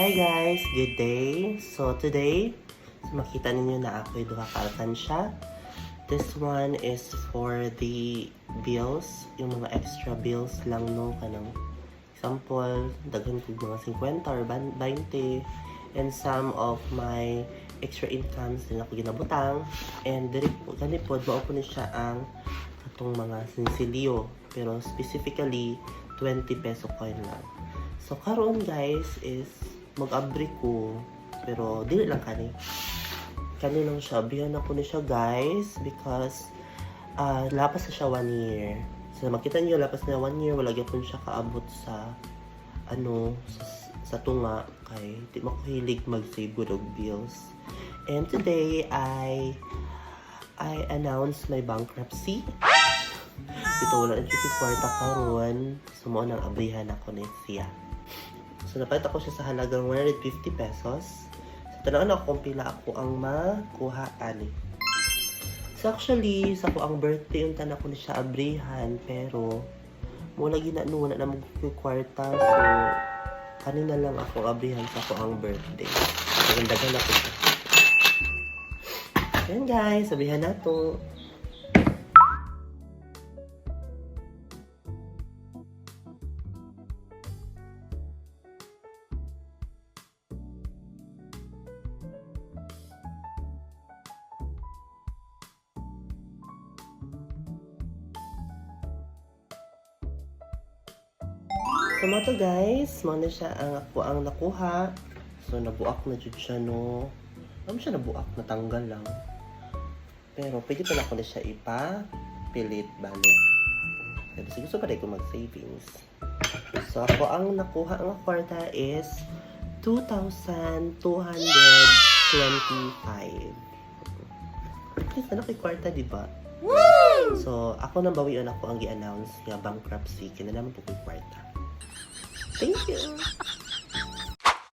Hi guys, good day. So today, so makita ninyo na ako'y duha ka alkansya. This one is for the bills, yung mga extra bills lang, no, kanang example, daghan kog mga 50 or 20 and some of my extra incomes din ako ginabutang, and diri po gani pod mao po ni siya ang katong mga sinsilyo, pero specifically 20 peso coin lang. So karon guys is mag-abri ko, pero dili lang kani. Kani lang siya, abrihan ako ni siya guys because lapas na siya one year. So makita niyo, lapas na one year, wala gyapon siya kaabot sa ano sa tunga kay di mo ko hilig mag-save gud og bills. And today I announce my bankruptcy. Ito, wala na siya kwarta karon. So mao nang abrihan ako ni siya. So napalit ako siya sa halagang 150 pesos. So tan-awon ako kung pila ako ang makuha ani. So actually, sa ako ang birthday yung tanan ko ni siya abrihan, pero mo lagi na no, wala na mo kwarta, so kanina lang ako abrihan sa ako ang birthday. So daghan ako siya. Ayan guys, abrihan na to. So mo to guys, mo na siya ang ako ang nakuha. So nabuak na jud siya no. Ano siya nabuak, natanggal lang. Pero pwede pa na ako na siya ipa-pilit balik. Pero gusto pa rin ko mag-savings. So ako ang nakuha ang kwarta is 2,225. At least na kay kwarta, di ba? So ako nang bawion ako ang gi-announce nga bankruptcy kaya naman po ko'y kwarta. Thank you.